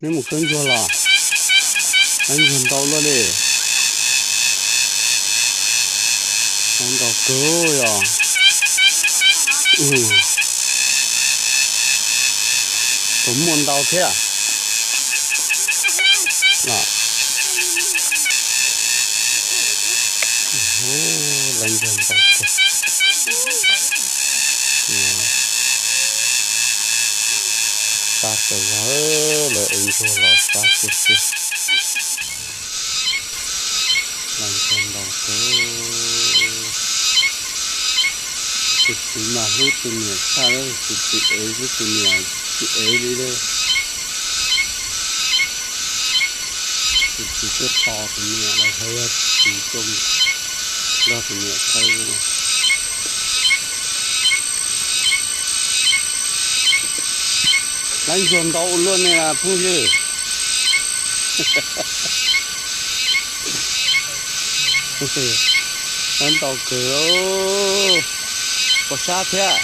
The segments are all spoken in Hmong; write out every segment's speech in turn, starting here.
Neb mus khawb ntsuag los? Khawb ntsuag ntau luaj li. Ntau kawg yog. Puas muaj ntau thiab? Lawv ntsuag ntau kawg. Sab kawg zog, lawv ev ntsuag los sab tiag tiag. Lawv ntsuag ntau kawg. Tus txiv mas hlub tus niam tshaj, tus txiv ev hlub tus niam tsis ev li lawm. Tus txiv tuaj tos tus niam los yog tus txiv tuaj nrog tus niam khawb. Lawv ntsuag ntau ua luaj ne phooj ywg. Lawv ntau kawg, puas sab thiab?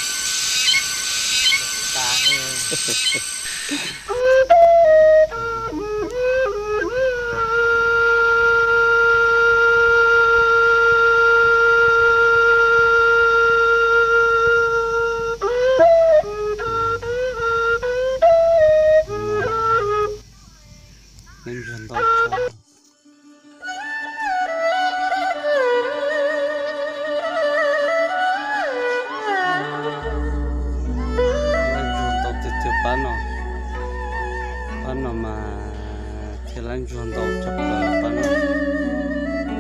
Lawv ntsuag ntau tshaj. Lawv ntsuag ntau tiag tiag pab no. Pab no mas thiab lawv ntsuag ntau tshaj plaws pab no.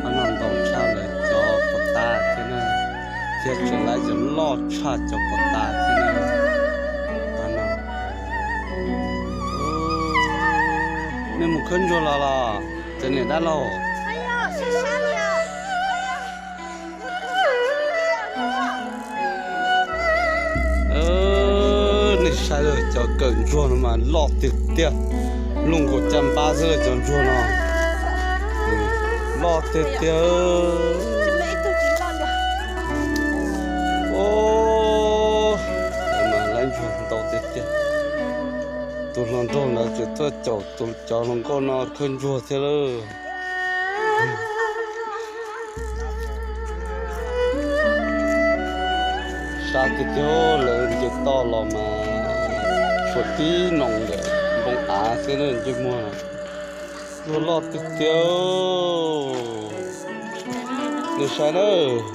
Pab no ntau tshaj lawv cov puas tas thiab na. Thiab tseem lawv cov loj tshaj cov puas tas thiab na. Pab no. Nej mus khawb ntsuag los los, cov niam dab laug? Nej saib lawm, cov kawm ntsuag no mas loj tiag tiag, luaj nkaus caj npab xwb lawm cov ntsuag no. Loj tiag tiag. Lawv ntsuag ntau tiag tiag. Tus hluas nraug ntawd tseem tuaj caum tus cov hluas nkauj no khawb ntsuag thiab lawm. Sab tiag tiag, lawv nce toj los mas tshuav tib noo ntawm npoo av xwb na, ntsej muag ntsuag loj tiag tiag. Nej saib nawb.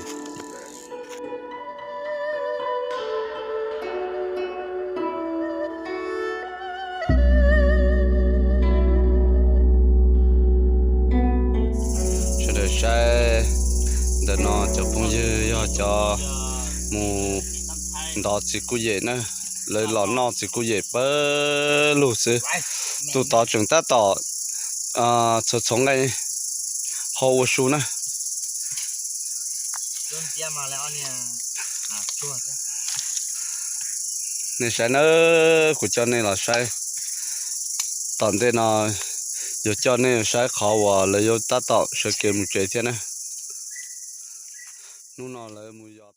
Sawv daws saib ntawm no cov phooj ywg yog cov mus ntov txiv kuj yem na, lawv los noj txiv kuj yem pawg lug xwb. Tus tod tseem tab tom txhoov txhoov nqaij hau ua su na. Nej saib nawb, kuv coj nej los saib. Tom ntej no yuav coj nej saib qhov uas lawv yuav tab tom sawv kev mus tsev thiab na. Hnub no lawv mus yos